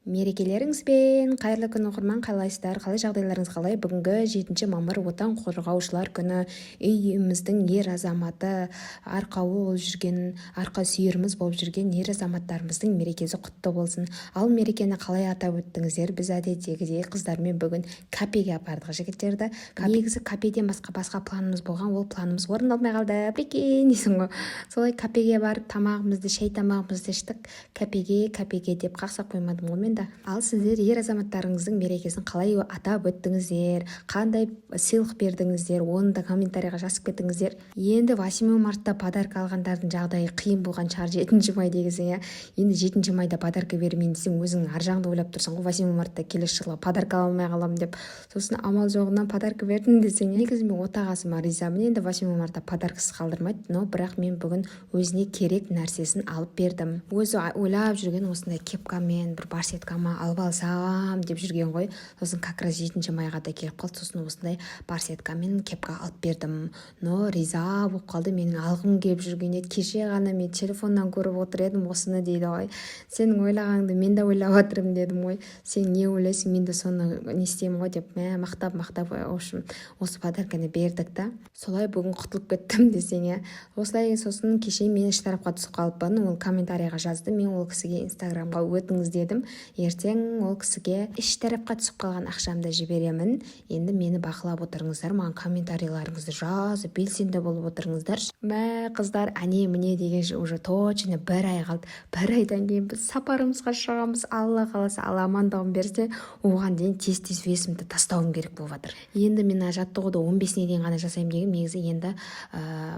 Мерекелеріңізбен! Қайырлы күн, оқырман! Қалайсыздар, қалай, жағдайларыңыз қалай? Бүгінгі 7 мамыр, Отан қорғаушылар күні. Үйіміздің ер азаматы, арқауы болып жүрген, арқа сүйеріміз болып жүрген ер азаматтарымыздың мерекесі құтты болсын! Ал мерекені қалай атап өттіңіздер? Біз әдеттегідей қыздармен бүгін кафеге апардық жігіттерді. Негізі кафеден басқа планымыз болған, ол планымыз орындалмай қалды. Прикинь дейсің ғой. Солай кафеге барып, тамағымызды, шай тамағымызды іштік. Кафеге, кафеге деп қақсап қоймадым ғой мен да. Ал сіздер ер азаматтарыңыздың мерекесін қалай атап өттіңіздер? Қандай сыйлық бердіңіздер? Оны да комментарийға жазып кетіңіздер. Енді 8 мартта подарка алғандардың жағдайы қиын болған шығар. 7 май дегенсің, иә. Енді 7 майда подарка бермейін десең, өзің ар жағыңды ойлап тұрсың ғой, 8 мартта келесі жылы подарка ала алмай қаламын деп. Сосын амал жоғынан подарка бердім десең, иә. Негізі мен отағасыма ризамын, енді 8 мартта подаркасыз қалдырмайды. Но бірақ мен бүгін өзіне керек нәрсесін алып бердім. Өзі ойлап жүрген, осындай кепкамен бір барсетка ма алып алсам деп жүрген ғой. Сосын как раз 7 майға да келіп қалды. Сосын осындай барсетка мен кепка алып бердім. Но риза болып қалды. «Менің алғым келіп жүрген еді, кеше ғана мен телефоннан көріп отыр едім осыны», – дейді ғой. «Сенің ойлағаныңды мен де ойлап жатырмын», – дедім ғой. «Сен не ойлайсың, мен де соны не істеймін ғой», – деп, мә, мақтап мақтап, в общем, осы подарканы бердік та. Солай бүгін құтылып кеттім десең, иә, осылай. Сосын кеше мен штрафқа түсіп қалыппын. Ол комментарийға жазды. Мен ол кісіге Инстаграмға өтіңіз дедім. Ертең ол кісіге штрафқа түсіп қалған ақшамды жіберемін. Енді мені бақылап отырыңыздар, маған комментарийларыңызды жазып, белсенді болып отырыңыздаршы. Мә, қыздар, әне міне дегенше уже точно бір ай қалды. Бір айдан кейін біз сапарымызға шығамыз, Алла қаласа, Алла амандығын берсе. Оған дейін тез тез весімді тастауым керек болып жатыр. Енді мен мына жаттығуды 15-іне дейін ғана жасаймын дегенмін. Негізі енді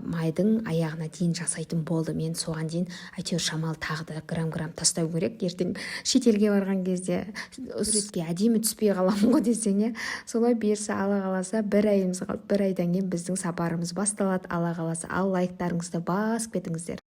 майдың аяғына дейін жасайтын болдым. Енді соған дейін әйтеуір шамалы тағы да грамм грамм тастау керек. Ертең шетелге барған кезде суретке әдемі түспей қаламын ғой десең, иә. Солай, бұйырса, Алла қаласа, бір айымыз қалды. Бір айдан кейін біздің сапарымыз басталады, Алла қаласа. Ал лайктарыңызды басып кетіңіздер.